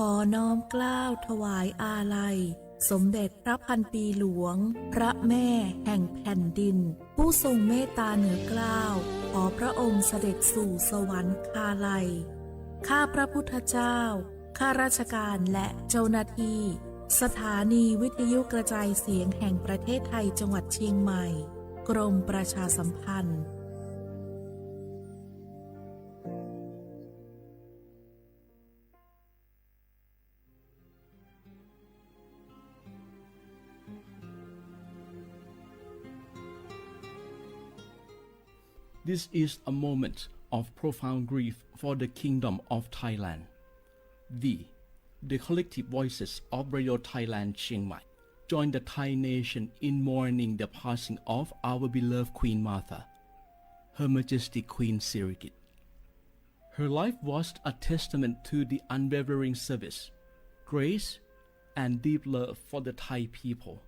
ขอน้อมเกล้าถวายอาลัย สมเด็จพระพันปีหลวง พระแม่แห่งแผ่นดิน ผู้ทรงเมตตาเหนือเกล้า ขอพระองค์เสด็จสู่สวรรคาลัย ข้าพระพุทธเจ้า ข้าราชการและเจ้าหน้าที่ สถานีวิทยุกระจายเสียงแห่งประเทศไทยจังหวัดเชียงใหม่ กรมประชาสัมพันธ์ This is a moment of profound grief for the Kingdom of Thailand. We, the collective voices of Radio Thailand Chiang Mai, join the Thai nation in mourning the passing of our beloved Queen Mother, Her Majesty Queen Sirikit. Her life was a testament to the unwavering service, grace, and deep love for the Thai people.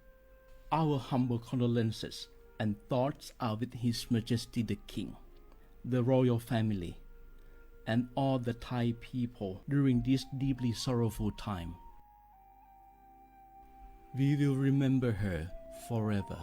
Our humble condolences and thoughts are with His Majesty the King, the royal family, and all the Thai people during this deeply sorrowful time. We will remember her forever.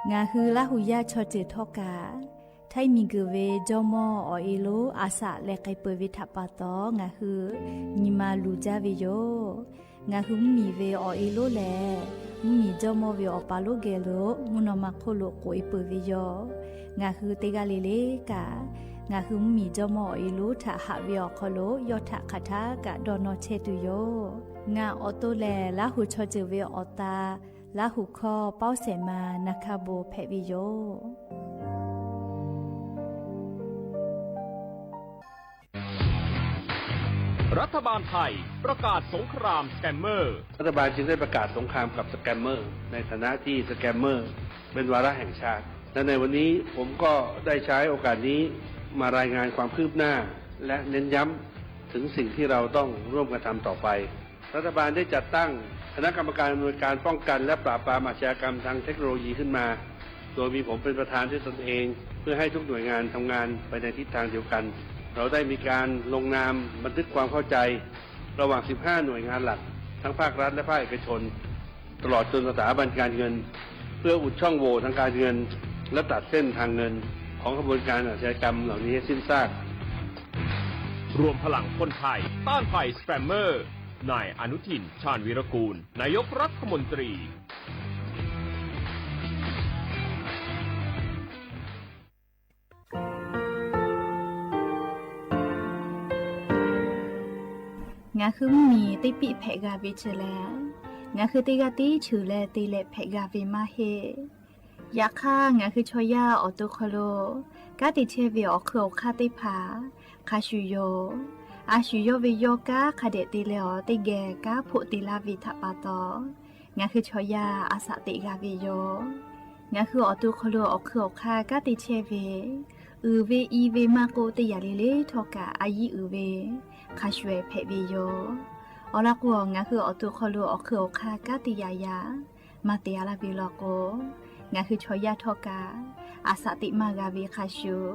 Ngaˬ hui Laˇ huˍ yaˇ chaw ceuˬ htawˇ kaꞈ, Htaiˇ miˬguiˬ ve jawˇmawˇ awˬ e lonˉ a shaꞈ leh k'ai peuˬ ve htaꞈ pa taw, ngaˬ hui nyi ma luˬ jaˇ ve yoˬ. Ngaˬ hui mvuhˇmiˬ ve awˬ e lonˉ lehˬ, mvuhˇmiˬ jawˇmawˇ ve awˬ pa lonˉ geh lo mvuhˇ naw ma hk'oˆ lo k'oꞈ e peuˬ ve yoˬ. Ngaˬ hui teˇ g'aˇ le le kaꞈ, ngaˬ hui mvuhˇmiˬ jawˇmawˇ awˬ e lonˉ htaꞈ haꞈ ve awˬ hk'aw lo yawˇ htaꞈ hk'aˬ htaˇ kaꞈ dawˇ nawˇ chehˇ tuˬ yoˬ. Ngaˬ awˬ to lehˬ, Laˇ huˍ chaw ceuˬ ve awˬ ta, Laˇ huˍ hkawˇ Pawˇ Sehˍ ma na hkaˇ bon hpehꞈ ve yoˬ. รัฐบาลไทยประกาศสงครามสแกมเมอร์ รัฐบาลจึงได้ประกาศสงครามกับสแกมเมอร์ ในฐานะที่สแกมเมอร์เป็นวาระแห่งชาติ และในวันนี้ผมก็ได้ใช้โอกาสนี้มารายงานความคืบหน้า และเน้นย้ำถึงสิ่งที่เราต้องร่วมกันทำต่อไป รัฐบาลได้จัดตั้งคณะกรรมการอำนวยการป้องกันและปราบปรามอาชญากรรมทางเทคโนโลยีขึ้นมา โดยมีผมเป็นประธานด้วยตนเอง เพื่อให้ทุกหน่วยงานทำงานไปในทิศทางเดียวกัน เราได้มีการลงนามบันทึกความเข้าใจ ระหว่าง สิบห้า หน่วยงานหลัก ทั้งภาครัฐและภาคเอกชน ตลอดจนสถาบันการเงิน เพื่ออุดช่องโหว่ทางการเงิน และตัดเส้นทางเงินของขบวนการอาชญากรรมเหล่านี้ให้สิ้นซาก รวมพลังคนไทยต้านภัยสแกมเมอร์ นายอนุทิน ชาญวีรกูล นายกรัฐมนตรี Ngaˬ hui mvuhˇmiˬ teˇ piˆ hpehꞈ g'a ve chi lehˬ, ngaˬ hui teˇ g'aˇ tiˉ cheuˬ leh te leh hpehꞈ g'a ve maˇ heˆ. Yaꞈ hk'aˇ, ngaˬ hui chaw yaˇ awˬ to hk'aw lo kanˉ te chehˇ ve awˬ hk'eun awˬ hk'aˇ teˇ hpaˍ hk'a shuˍ yoˬ. A shu yawˇ ve yawˇ kanˉ hk'a dehꞈ te leh awˬ teˇ geh kanˉ hpoˆ te laˇ ve htaꞈ pa taw, ngaˬ hui chaw yaˇ a shaꞈ teꞈ g'a ve yoˬ. Ngaˬ hui awˬ to hk'aw lo awˬ hk'eun awˬ hk'aˇ kanˉ te chehˇ ve, uiˍ ve i ve maˇ k'oˆ, teˇ yanˇ le le htawˇ kaꞈ a yiˉ uiˍ ve hk'a shuˍ hpehꞈ ve yoˬ. Awˬ lawn k'o, ngaˬ hui awˬ to hk'aw lo awˬ hk'eun awˬ hk'aˇ kanˉ te yaꞈ yaꞈ maˇ te a laˇ ve law k'o, ngaˬ hui chaw yaˇ htawˇ kaꞈ a shaꞈ teꞈ maˇ g'a ve hk'a shuˍ,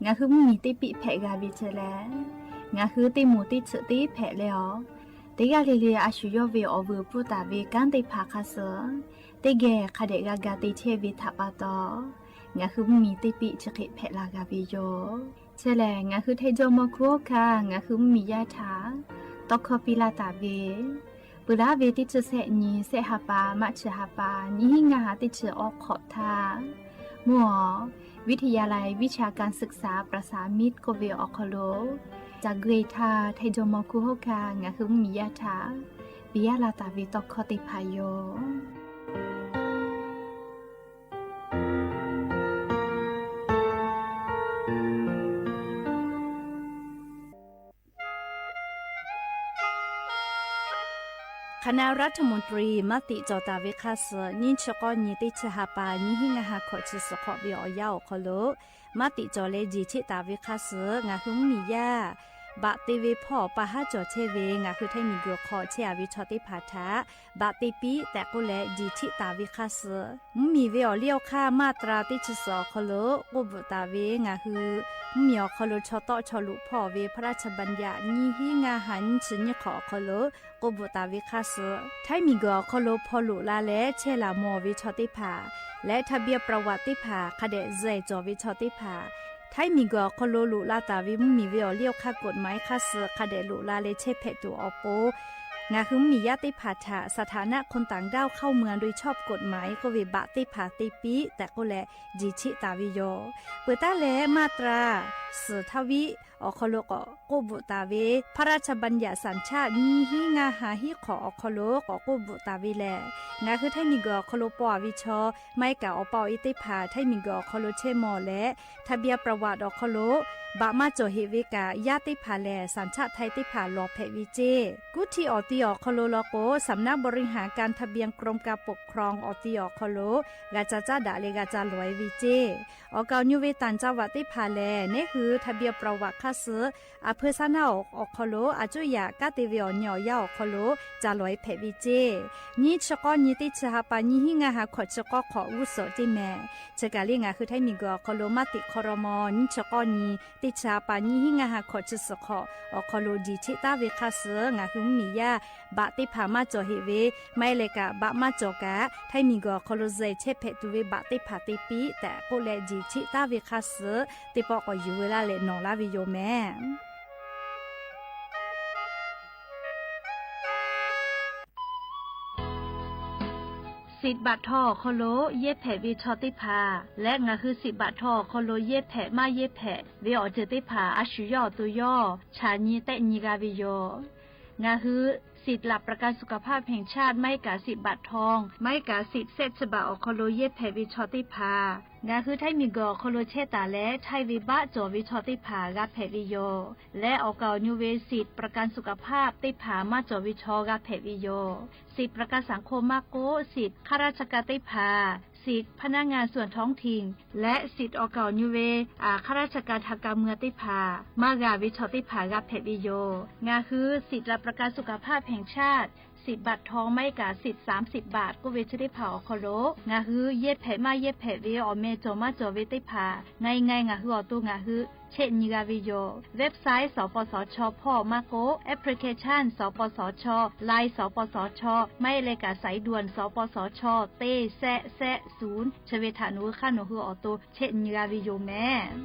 ngaˬ hui mvuhˇmiˬ teˇ piˆ hpehꞈ g'a ve chi lehˬ, ngaˬ hui teˇ moˍ teˇ tsuhꞈ teˇ hpehꞈ leh awˬ, teˇ g'aˇ le le a shu yawˇ ve awˬ vuiˬ pfuhˇ taˍ ve kanˉ teˇ hpaˍ hk'a suh teˇ geh hk'a dehꞈ g'a ga te chehˇ ve htaꞈ pa taw, ngaˬ hui mvuhˇmiˬ teˇ piˆ chi hk'e hpehꞈ la g'a ve yoˬ. Chi lehˬ, ngaˬ hui Htaiˇ jawˇmawˇ hkunˉ hawˉ hkanˇ ngaˬ hui mvuhˇmiˬ yaˇ htaꞈ tawˇ hkawˇ piˇ laˇ taˍ ve, peuˬ laˉ ve teˇ chi sehˆ nyi, sehˆ ha pa, March ha pa, nyiˇ hinˉ ngaˇ ha teˇ chi awˬ hk'awꞈ htaˇ, mvuhˇ awˬ วิทยาลัยวิชาการศึกษาประสานมิตร k'oˆ ve awˬ hk'aw lo ca gui htaˇ, Htaiˇ jawˇmawˇ hkunˉ hawˉ hkanˇ ngaˬ hui mvuhˇmiˬ yaˇ htaꞈ piˇ laˇ taˍ ve tawˇ hkawˇ teˇ hpaˍ yoˬ. คณะรัฐมนตรี maˇ teꞈ cawˬ taˍ ve hk'a suh, nyiˇ chi k'awˇ nyi teˇ chi ha pa, nyiˇ hinˉ ngaˇ ha hkawꞈ chi suhˍ hk'awꞈ ve awˬ yanˇ awˬ hk'aw lo maˇ teꞈ cawˬ leh jeˬ cheˆ taˍ ve hk'a suh, ngaˬ hui mvuhˇmiˬ yaˇ baꞈ te ve hpawˇ awˬ pa haˉ cawˬ chehˇ ve ngaˬ hui Htaiˇ miˬguiˬ hk'aw chehˇ a ve chaw teˇ hpaˍ htaꞈ baꞈ te piˇ tehꞈ k'oˆ leh, jiˬ chiˆ taˍ ve hk'aˇ suh, mvuhˇmiˬ ve awˬ liˇ awˬ hk'aˇ maˇ tra teˇ chi suhˍ awˬ hk'aw lo k'oˆ bvuhꞈ taˍ ve ngaˬ hui mvuhˇmiˬ awˬ hk'aw lo chaw tawˆ chaw loꞈ hpawˇ ve พระราชบัญญัติ nyiˇ hinˉ ngaˇ ha nyiˇ chi nyiˇ hk'awꞈ awˬ hk'aw lo k'oˆ bvuhꞈ taˍ ve hk'aˇ suh, Htaiˇ miˬguiˬ awˬ hk'aw lo hpaw loꞈ la leh chehˇ laˬ mawˬ ve chaw teˇ hpaˍ leh ทะเบียนประวัติ teˇ hpaˍ hk'a dehꞈ zuhꞈ cawˬ ve chaw teˇ hpaˍ, Htaiˇ miˬguiˬ awˬ hk'aw lo loꞈ la taˍ ve mvuhˇmiˬ ve awˬ liˇ awˬ hk'aˇ กฎหมาย hk'aˇ suh hk'a dehꞈ loꞈ la leh chehˇ hpehꞈ tuˬ awˬ pon, ngaˬ hui mvuhˇmiˬ yaˇ teˇ hpaˍ htaꞈ สถานะคนต่างด้าวเข้าเมืองโดยชอบกฎหมาย k'oˆ ve baꞈ teˇ hpaˍ te piˇ tehꞈ k'oˆ leh, jiˬ chiˆ taˍ ve yoˬ. Peuˬ taˉ leh maˇ tra suhˍ htaˇ viˉ awˬ hk'aw lo k'awꞈ k'oˆ bvuhꞈ taˍ ve พระราชบัญญัติ สัญชาติ nyiˇ hinˉ ngaˇ ha hiˉ hk'awꞈ awˬ hk'aw lo k'awꞈ k'oˆ bvuhꞈ taˍ ve lehˬ, ngaˬ hui Htaiˇ miˬguiˬ awˬ hk'aw lo paw a ve chaw, maˇ heˆ kaꞈ awˬ pa awˬ e teˇ hpaˍ Htaiˇ miˬguiˬ awˬ hk'aw lo chehˇ mawˬ leh ทะเบียนประวัติ awˬ hk'aw lo baꞈ maˇ cawˬ heꞈ ve kaꞈ, yaˇ teˇ hpaˍ lehˬ สัญชาติไทย teˇ hpaˍ lawˬ hpehꞈ ve ceˇ. Kuˇ htiˇ awˬ ti awˬ hk'aw lo law k'o, สำนักบริหารการทะเบียน กรมการปกครอง awˬ ti awˬ hk'aw lo g'a ca caˉ daꞈ leh g'a ca lawˬ e ve ceˇ. Awˬ kaˍ awˬ nyu ve ต่างจังหวัด teˇ hpaˍ lehˬ, neˉ hui ทะเบียนประวัติ hk'aˇ suh a hpeu saˉ naˉ awˬ hk'aw lo a cuˇ yaꞈ kanˉ te ve awˬ nyi awˬ yanˇ awˬ hk'aw lo ca lawˬ e hpehꞈ ve ceˇ. Nyiˇ chi k'awˇ nyi teˇ chi ha pa nyiˇ hinˉ ngaˇ ha hkawꞈ chi k'awˇ hk'awꞈ g'uˇ suhˍ ceˇ mehˍ. Chi kaꞈ lehˬ, ngaˬ hui Htaiˇ miˬguiˬ awˬ hk'aw lo maˇ teꞈ hk'aw raw maw, nyiˇ chi k'awˇ nyi teˇ chi ha pa nyiˇ hinˉ ngaˇ ha hkawꞈ chi suhˍ hk'awꞈ awˬ hk'aw lo jiˬ chiˆ taˉ ve hk'aˇ suh, ngaˬ hui mvuhˇmiˬ yaˇ baꞈ teˇ hpaˍ maˇ cawˬ heꞈ ve, maˇ heˆ leh kaꞈ baꞈ maˇ cawˬ kaꞈ Htaiˇ miˬguiˬ awˬ hk'aw lo zuhꞈ chehˇ hpehꞈ tuˬ ve baꞈ teˇ hpaˍ te piˇ tehꞈ k'oˆ leh, jiˬ chiˆ taˉ ve hk'aˇ suh teˇ pawˆ k'awꞈ yuˬ veu laˇ leh nawˬ laˇ ve yoˬ mehˍ. Siꞈ baꞈ htaw awˬ hk'aw lo yehˇ hpehꞈ ve chaw teˇ hpaˍ leh, ngaˬ hui siꞈ baꞈ htaw awˬ hk'aw lo yehˇ hpehꞈ maˇ yehˇ hpehꞈ ve awˬ ceuˬ teˇ hpaˍ a shu yawˇ awˬ to yawˇ chaꞈ nyi tehˆ nyi g'a ve yoˬ. Ngaˬ hui สิทธิ์หลักประกันสุขภาพแห่งชาติ maˇ heˆ kaꞈ siꞈ baꞈ htaw, maˇ heˆ kaꞈ siꞈ shehˆ chi baꞈ awˬ hk'aw lo yehˇ hpehꞈ ve chaw teˇ hpaˍ, ngaˬ hui Htaiˇ miˬguiˬ awˬ hk'aw lo chehˇ taˍ leh chaiˇ ve baˆ cawˬ ve chaw teˇ hpaˍ g'a hpehꞈ ve yoˬ. Leh awˬ kaˍ awˬ nyu ve siꞈ ประกันสุขภาพ teˇ hpaˍ maˇ cawˬ ve chaw g'a hpehꞈ ve yoˬ. Siꞈ ประกันสังคม maˇ k'oˆ, siꞈ ข้าราชการ teˇ hpaˍ, siꞈ พนักงานส่วนท้องถิ่น leh siꞈ awˬ kaˍ awˬ nyu ve ข้าราชการทางการเมือง teˇ hpaˍ maˇ g'a ve chaw teˇ hpaˍ g'a hpehꞈ ve yoˬ. Ngaˬ hui siꞈ หลักประกันสุขภาพแห่งชาติ siꞈ baꞈ htaw maˇ heˆ kaꞈ siꞈ สามสิบบาท k'oˆ ve chi teˇ hpaˍ awˬ hk'aw lo ngaˬ hui yehˇ hpehꞈ maˇ yehˇ hpehꞈ ve awˬ meh cawˬ maˇ cawˬ ve teˇ hpaˍ ง่ายๆ ngaˬ hui awˬ to ngaˬ hui chehˆ nyi g'a ve yoˬ. Website สปสช hpawˇ maˇ k'oˆ, application สปสช, Line สปสช, maˇ heˆ leh kaꞈ สายด่วน สปสช teˇ shehˆ shehˆ ศูนย์ chi ve htaꞈ nawˬ hui hk'aˇ nawˬ hui awˬ to chehˆ nyi g'a ve yoˬ mehˍ.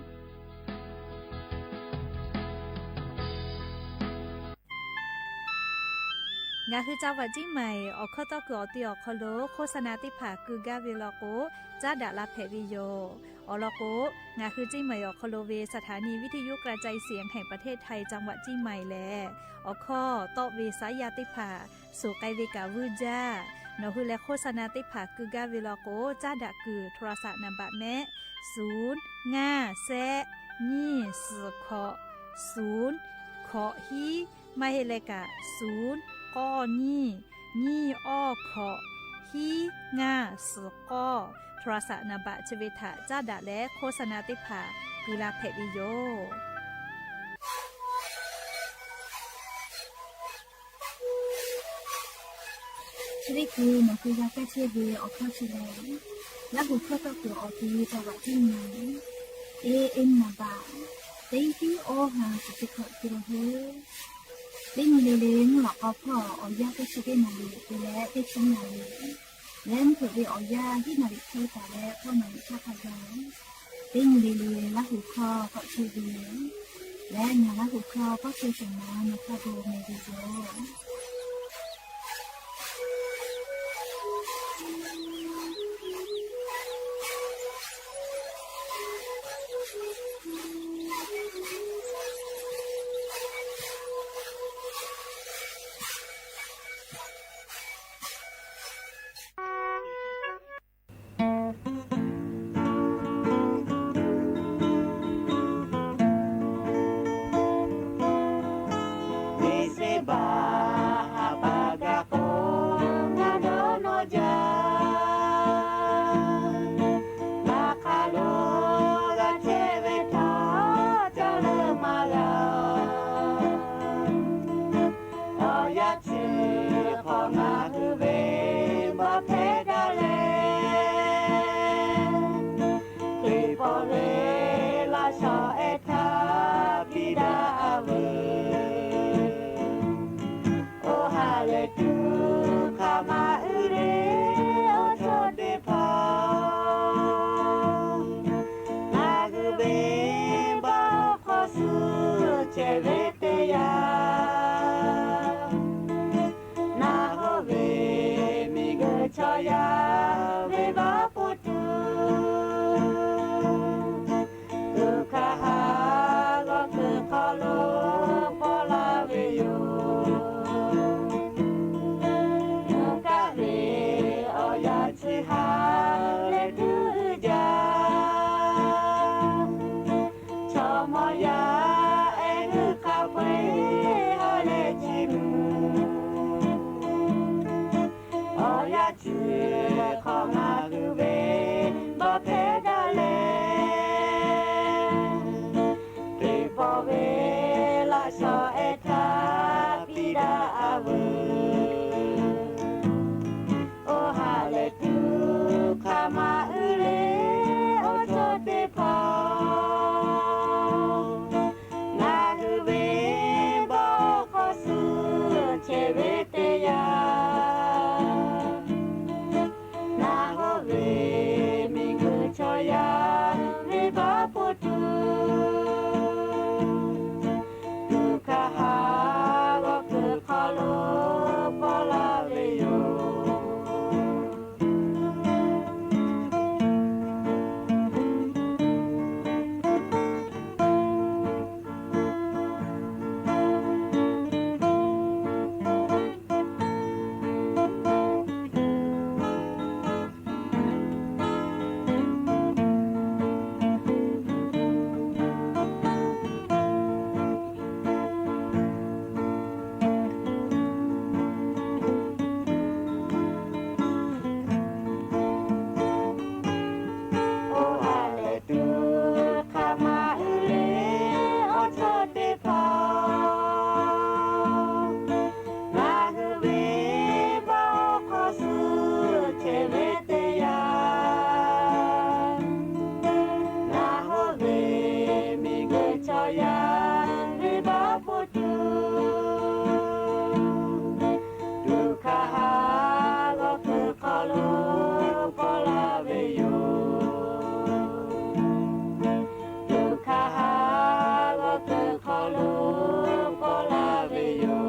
Ngaˬ hui จังหวัดเชียงใหม่ awˬ hkawˇ tawˇ kuiˬ awˬ ti awˬ hk'aw lo โฆษณา teˇ hpaˍ keu gaˇ ve law k'o, caˉ daꞈ la hpehꞈ ve yoˬ. Awˬ lawn k'o, ngaˬ hui เชียงใหม่ awˬ hk'aw lo ve สถานีวิทยุกระจายเสียงแห่งประเทศไทย จังหวัดเชียงใหม่ lehˬ, awˬ hkawˇ tawˆ ve saˉ yaˇ teˇ hpaˍ suhˍ k'ai ve kaꞈ vuiˇ jaˇ. Nawˬ hui lehˬ โฆษณา teˇ hpaˍ keu gaˇ ve law k'o, caˉ daꞈ kuiˬ โทรศัพท์ นามบัตร mehˆ, ศูนย์ ngaˇ shehˆ, nyiˇ suhˍ hkawꞈ, ศูนย์ hkawꞈ hiˉ, maˇ heˆ leh kaꞈ ศูนย์ k'awˇ nyiˇ, nyiˇ awˇ hkawꞈ, hiˉ ngaˇ suhˍ k'awˇ, โทรศัพท์ นามบัตร chi ve htaꞈ caˉ daꞈ leh โฆษณา teˇ hpaˍ keu la hpehꞈ ve yoˬ. Chi teˇ hkui nawˬ hui g'a kaˇ chehˇ ve awˬ hkawˇ chi lehˬ, Laˇ huˍ hkawˇ tawˇ kuiˬ awˬ ti จังหวัดเชียงใหม่ A M นามบัตร teˇ hiˉ awˇ ha chi teˇ hkawꞈ te la heuˆ. Teˇ nyi le le mvuhˇ lawꞈ k'aw hpawˇ awˬ yanˇ teˇ chi teˇ naˍ riˍ te leh teˇ chi naˍ riˍ, leh mvuhˇ hpeuꞈ ve awˬ yanˇ hiˉ naˍ riˍ hk'e taˍ leh k'awˇ naˍ riˍ htaˇ hk'a gaˬ, teˇ nyi le le Laˇ huˍ hkawˇ k'awꞈ chehˇ ve yoˬ. Leh ngaˬ Laˇ huˍ hkawˇ k'awꞈ chehˇ shawˍ naˍ, nawˬ hk'a gu meh ve yoˬ. December chaw yaˇ venˇbaˆ hpfuhˇ tuˬ, tuꞈ hkaˇ haˉ g'awˇ kuiˬ hk'aw lo paw laˇ ve yoˬ. Nuˇ kaˆ ve awˬ yaˇ chi haˉ leh tuˉ jaˇ, chaw mawˇ yaˇ ehˉ g'uˇ hk'a peu-eˬ ha leh chi mvuh, awˬ yaˇ chi hk'awꞈ ngaˬ hui ve bawˇ hpehˇ daꞈ leh, teˇ pawˆ ve laꞈ shawnˍ ehˉ htaˇ piˇ daꞈ a veuˬ. Oˇ ha lehˬ tuˬ hk'aˬ ma uiˍ le, awˬ cawˇ teˇ hpaˍ, ngaˬ hui ve bawˇ hk'aw suh chehˇ ve teˇ yanˇ, naˬ hoˆ ve miˬguiˬ chaw yaˇ venˇbaˆ hpfuhˇ tuˬ, tuꞈ hkaˇ haˉ g'awˇ kuiˬ hk'aw lo paw laˇ ve yoˬ. Oˇ ha lehˬ tuˬ hk'aˬ ma uiˍ le, awˬ cawˇ teˇ hpaˍ, ngaˬ hui ve bawˇ hk'aw suh chehˇ ve teˇ yanˇ, naˬ hoˆ ve miˬguiˬ chaw yaˇ venˇbaˆ hpfuhˇ tuˬ, tuꞈ hkaˇ haˉ g'awˇ kuiˬ hk'aw lo paw laˇ ve yoˬ. Tuꞈ hkaˇ haˉ g'awˇ kuiˬ hk'aw lo paw laˇ ve yoˬ.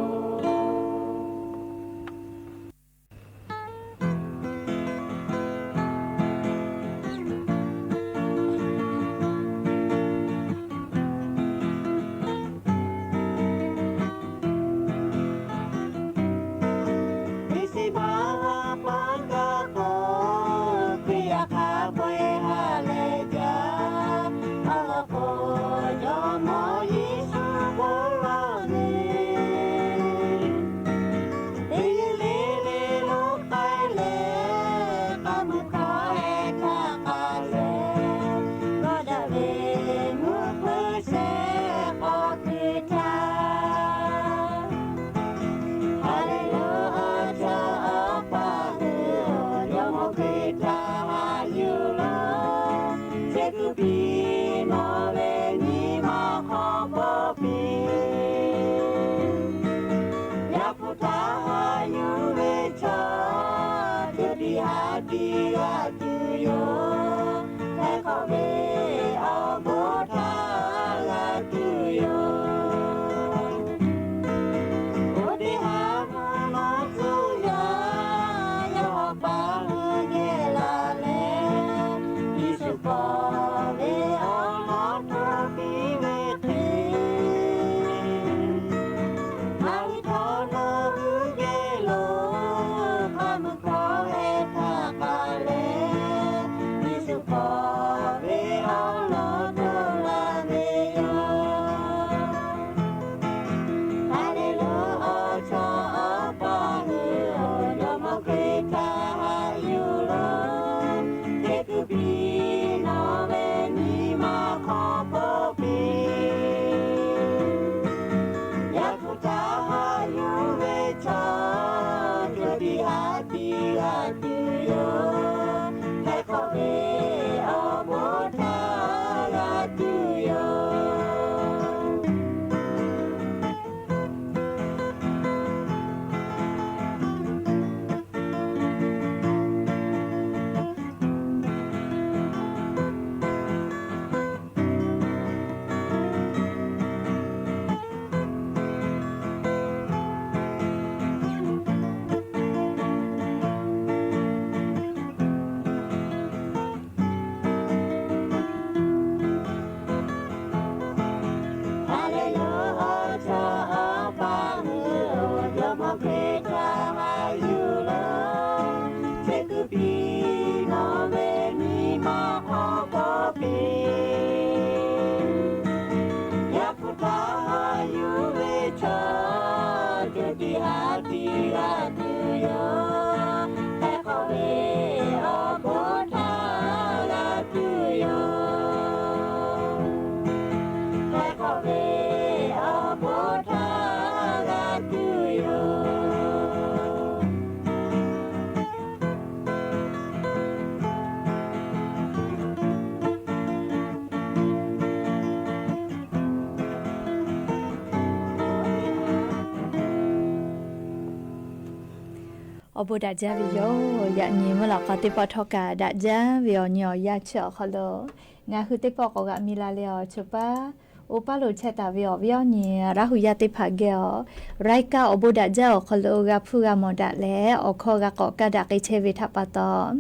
Teˇ shiˍ baˆ paˍ kaꞈ k'o, Hkriꞈ yaˇ hk'a peu-eˬ ha leh jaˇ. Awˬ lawn k'o, Jawˇmawˇ Yeˍsuˆ k'oˆ laˇ ve, teˇ yehˬ le le lo k'ai leh, k'aˉ mvuhˇ hkawˇ heh htaˇ k'ai leh, g'awˇ daꞈ ve mvuhˇ hpeuꞈ shehˍ k'awꞈ hkui htaˇ, Haˍleˍluˆ, chaw awˬ paˍ hui-oˬ, Jawˇmawˇ Hkriꞈ htaꞈ haꞈ yuˬ loˬ. Chehˇ kuiˬ piˇ nawˬ ve nyi ma hk'aw bawˆ piˇ. Yaꞈ hpu htaꞈ haꞈ yuˬ ve chaw, teˇ tiˉ haꞈ tiˉ g'a tuˬ yoˬ. Htaiˍ hk'awꞈ ve awˬ bon htaꞈ g'a tuˬ yoˬ. Oˇ teˇ haˉ mvuhˇ naw tcuh yaˇ, yawˇ hawˉ paˍ hui geh laˬ leh, Yeˍsuˆ pawˬ ve awˬ lawn hto piˇ ve hk'e, ngaˬ hui htawˇ nawˬ hui geh lo k'aˉ mvuhˇ hkawˇ heh htaˇ k'ai leh, Yeˍsuˆ pawˬ ve awˬ lawn hto Awˬ bon daꞈ jaˇ ve yoˬ. Yaꞈ nyi mvuhˇ lawꞈ k'aw teˇ pawˆ htawˇ kaꞈ daꞈ jaˇ ve awˬ nyi awˬ yanˇ chi awˬ hk'aw lo ngaˬ hui teˇ pawˆ k'awꞈ g'aꞈ mi la leh awˬ, choˬ paˉ oˇ paˉ lo chehˇ taˍ ve awˬ viˉ awˬ nyi Laˇ hu yaˇ teˇ hpaˍ geh awˬ, รายการ Awˬ bon daꞈ jaˇ awˬ hk'aw lo g'a hpuˇ g'a mawˬ daꞈ leh awˬ hkawˇ g'a k'awꞈ kaˇ daꞈ k'ai chehˇ ve htaꞈ pa taw,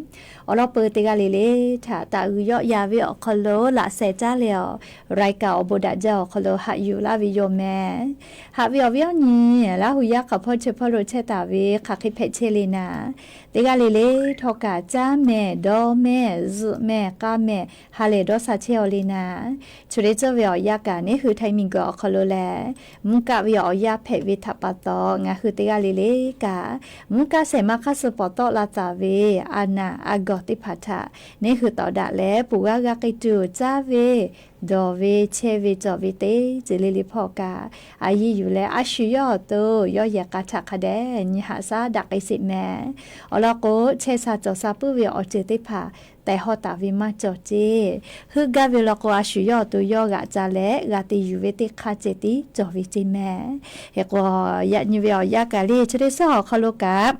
awˬ lawn peuˬ teˇ g'aˇ le le htaꞈ taˍ g'uiˬ yawˆ yan ve awˬ hk'aw lo laꞈ sheh caˉ leh awˬ, รายการ Awˬ bon daꞈ jaˇ awˬ hk'aw lo haꞈ yuˬ laˇ ve yoˬ mehˍ. Haꞈ ve awˬ viˉ awˬ nyi, Laˇ hu yaˇ hk'aˬ hpawˇ chi hpawˇ lo chehˇ taˍ ve hk'aˬ hk'e hpehꞈ chehˇ le naˍ, teˇ g'aˇ le le htawˇ kaꞈ caˉ mehˍ, dawˇ mehˍ, zuhꞈ mehˍ, k'a mehˍ, ha lehˬ dawˇ sha chehˇ aˬ le naˍ, chi hk'e cawˇ ve awˬ yanˇ kaꞈ neˇ hui Htaiˇ miˬguiˬ awˬ hk'aw lo lehˬ, mvuhˇ kaˆ ve awˬ yanˇ hpehꞈ ve htaꞈ pa taw, ngaˬ hui teˇ g'aˇ le le kaꞈ mvuhˇ kaˆ shehˍ ma hk'aˇ suh pawˍ tawˆ la taˍ ve a naˍ a gawˬ teˇ hpaˍ htaꞈ neˇ hui tawˍ daꞈ leh, puˬ g'aˇ g'a k'ai tuˬ caˇ ve, dawˬ ve, chehˇ ve, cawˬ ve teˇ ceuˬ le le hpawˇ kaꞈ a yiˇ yuˬ leh, a shu yawˇ awˬ to yawˇ yehˬ k'a htaꞈ hk'a dehꞈ nyi haꞈ shaˉ daꞈ k'ai sheˍ mehˍ. Awˬ lawn k'o, chehˇ sha cawˬ sha puiˉ ve awˬ ceuˬ teˇ hpaˍ tehˬ hawˇ taˍ ve maˇ cawˬ ceˇ. Heuˆ gaˇ ve law k'o, a shu yawˇ awˬ to yawˇ g'aꞈ ca leh g'a te yuˬ ve teˇ hk'aˇ ceh tiˉ cawˬ ve ceˇ mehˍ. Hk'e k'o, yaꞈ nyi ve awˬ yanˇ kaꞈ le chi teˇ suhˉ awˬ hk'aw lo kaꞈ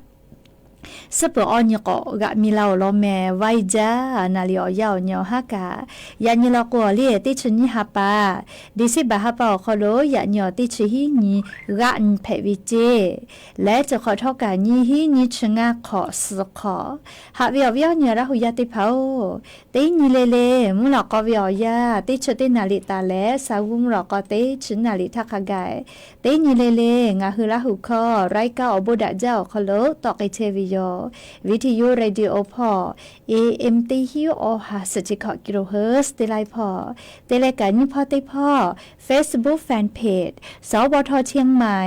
suhˉ peuˬ awˬ nyi k'awꞈ g'aꞈ mi la awˬ lawn mehˍ. Vaˇ iˉ jaˇ naˍ liꞈ awˬ yanˇ awˬ nyi awˬ haˉ kaꞈ, yaꞈ nyi law k'o awˬ le teˇ chi nyiˇ ha pa, December ha pa awˬ hk'aw lo yaꞈ nyi awˬ teˇ chi hiˉ nyi g'aˆ nyi hpehꞈ ve ceˇ. Leh chi hk'awꞈ htawˇ kaꞈ nyiˇ hiˉ nyiˇ chi ngaˇ hk'awꞈ suhˍ hk'awꞈ, haꞈ ve awˬ viˉ awˬ nyi Laˇ hu yaˇ teˇ hpaˍ-oˬ, teˇ nyi le le mvuhˇ lawꞈ k'aw ve awˬ yanˇ teˇ chi teˇ naˍ liꞈ taˍ leh, sa g'uˇ mvuhˇ lawꞈ k'aw teˇ chi naˍ liꞈ htaˇ hk'a gaˬ, teˇ nyi le le ngaˬ hui Laˇ hu hkawˇ รายการ Awˬ bon daꞈ jaˇ awˬ hk'aw lo tawˆ k'ai chehˇ ve yoˬ. Video radio hpawˇ, A M teˇ hiˉ awˬ ha suhˍ chi hkawꞈ kilohertz teˇ laiˉ hpawˇ, te leh kaꞈ nyiˇ hpawˇ teˇ hpawˇ Facebook fan page สวท เชียงใหม่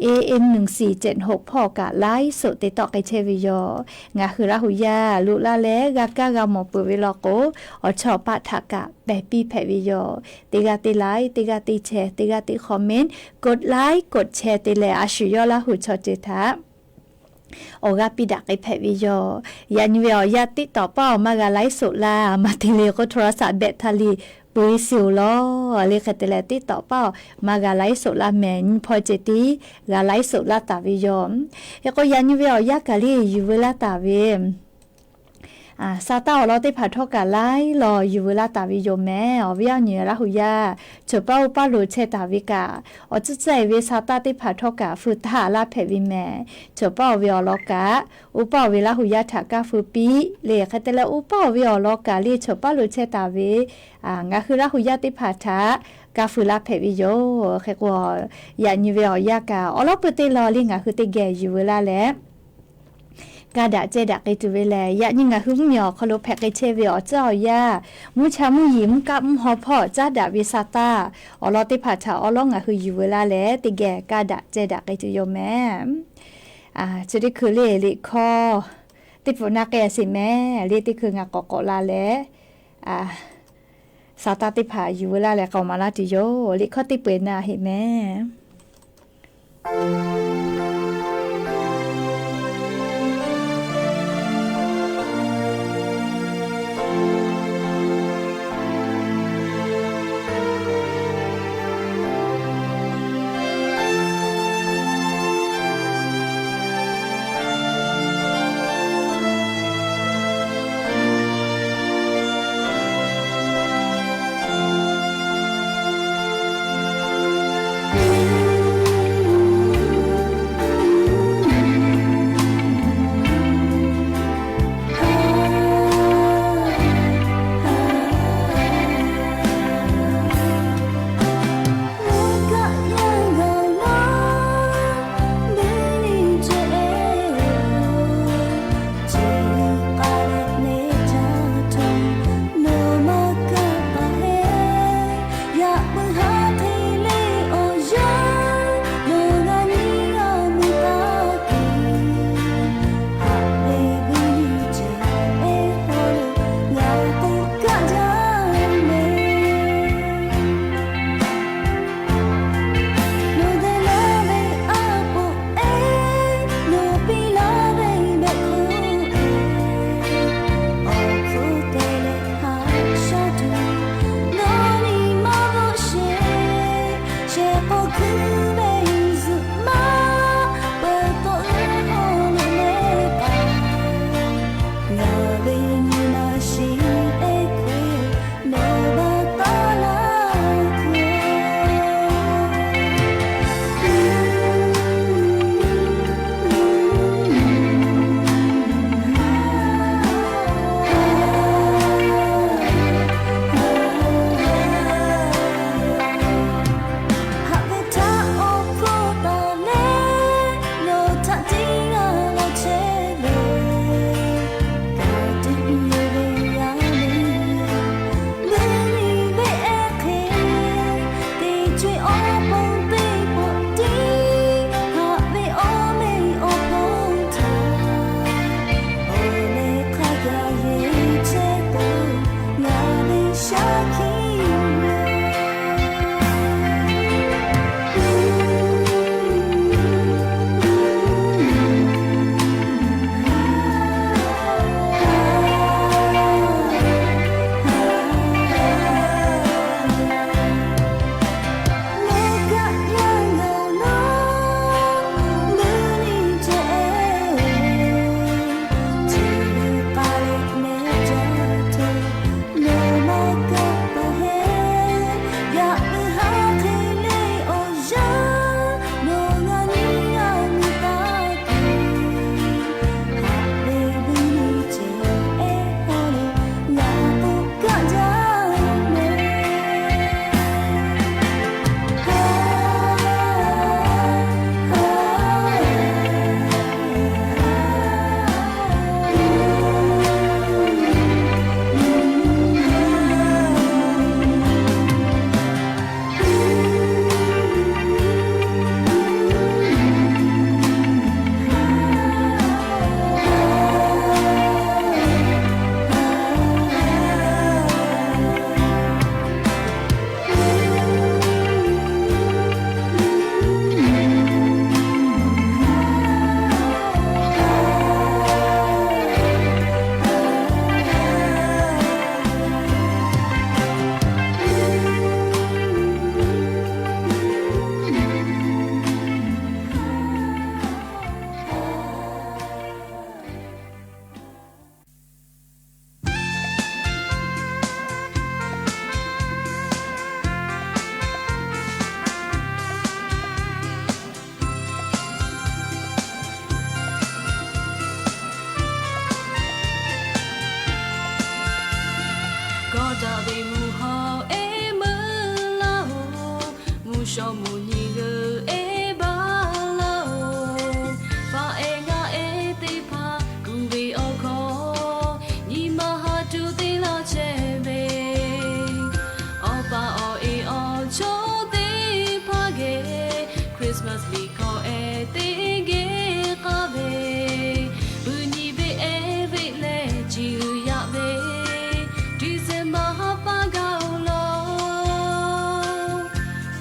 A M หนึ่งสี่เจ็ดหก hpawˇ kaꞈ ไลฟ์สด te tawˆ k'ai chehˇ ve yoˬ. Ngaˬ hui Laˇ hu yaˇ loꞈ la leh g'a kaˇ g'a mawˬ peuˬ ve law k'o, awˬ chawˇ awˬ paˆ htaꞈ kaꞈ pehˬ piˇ hpehꞈ ve yoˬ. Teˇ g'aˇ teˇ like, teˇ g'aˇ teˇ share, teˇ g'aˇ teˇ comment, กดไลค์ กดแชร์ te leh a shu yawˇ Laˇ hu chaw ceuˬ htaꞈ awˬ g'aˇ piˇ daꞈ k'ai hpehꞈ ve yoˬ. Yaꞈ nyi ve awˬ yanˇ TikTok paˆ awˬ maˇ g'a ไลฟ์สด laˇ, maˇ te le k'o โทรศัพท์ แบตเตอรี่ peu e sheˍ-oˬ law. Le hk'e te leh TikTok paˆ awˬ maˇ g'a ไลฟ์สด laˇ mehˍ, nyi hpawˇ ceh tiˉ g'a ไลฟ์สด laˇ taˍ ve yoˬ. Hk'e k'o yaꞈ nyi ve awˬ yanˇ kaꞈ le yuˬ veu laˇ taˍ ve sa taˇ awˬ lawn teˇ hpaˍ htawˇ kaꞈ laiˉ law yuˬ veu laˇ taˍ ve yoˬ mehˍ. Awˬ viˉ awˬ nyi Laˇ hu yaˇ, choˬ paˉ oˇ paˉ lo chehˇ taˍ ve kaꞈ, awˬ tcuhˉ tcuhˉ-e ve sa taˇ teˇ hpaˍ htawˇ kaꞈ feu htaˇ laˇ hpehꞈ ve mehˍ. Choˬ paˉ-oˬ ve awˬ lawn kaꞈ, oˇ paˉ-oˬ ve Laˇ hu yaˇ htaꞈ kaˇ feu piˇ le hk'e te leh, oˇ paˉ-oˬ ve awˬ lawn kaꞈ le choˬ paˉ lo chehˇ taˍ ve ngaˬ hui Laˇ hu yaˇ teˇ hpaˍ htaꞈ kaˇ feu laˇ hpehꞈ ve yoˬ. Hk'e k'o, yaꞈ nyi ve awˬ yanˇ kaꞈ awˬ lawn peuˬ teˇ law le ngaˬ hui teˇ geh yuˬ veu laˇ leh kaˇ daꞈ ceh daꞈ k'ai tuˬ ve lehˬ, yaꞈ nyi ngaˬ hui mvuhˇmiˬ awˬ hk'aw lo hpehꞈ k'ai chehˇ ve awˬ tcuhˉ awˬ yanˇ, mvuhˇ cha mvuhˇ yeˬ mvuhˇ kaˆ mvuhˇ haw hpawˇ caˉ daꞈ ve sa taˇ awˬ lawn teˇ hpaˍ htaꞈ awˬ lawn ngaˬ hui yuˬ veu laˇ leh teˇ geh kaˇ daꞈ ceh daꞈ k'ai tuˬ yoˬ mehˍ. Chi teˇ hkui le liꞈ hkawˇ teˇ pfuhˍ na k'ai sheˍ mehˍ. Le teˇ hkui ngaˬ k'awꞈ k'awꞈ la leh sa taˇ teˇ hpaˍ yuˬ veu laˇ leh k'awꞈ maˍ laˇ tuˬ yoˬ. Liꞈ hkawˇ teˇ pfuhˍ na heˆ mehˍ. Ve mvuhˇ hawˬ ehˉ meuˇ laˇ-oˬ, mvuhˇ shawˍ mvuhˇ nyi g'euꞈ ehˉ baˬ laˇ-oˬ, faˍ ehˉ ngaˆ ehˉ teˇ hpaˍ kuˬ ve awˬ hkawˇ, nyi ma haꞈ tuˬ te laˇ chehˇ ve, awˬ pa awˬ e awˬ chawˇ teˇ hpaˍ geh, Christmas liꞈ hkawˇ ehˉ teˇ geh k'aˇ ve, puˬ nyi ve ehˉ ve leh ciˬ uiˍ yaꞈ ve, December ha pa gaˬ-oˬ law,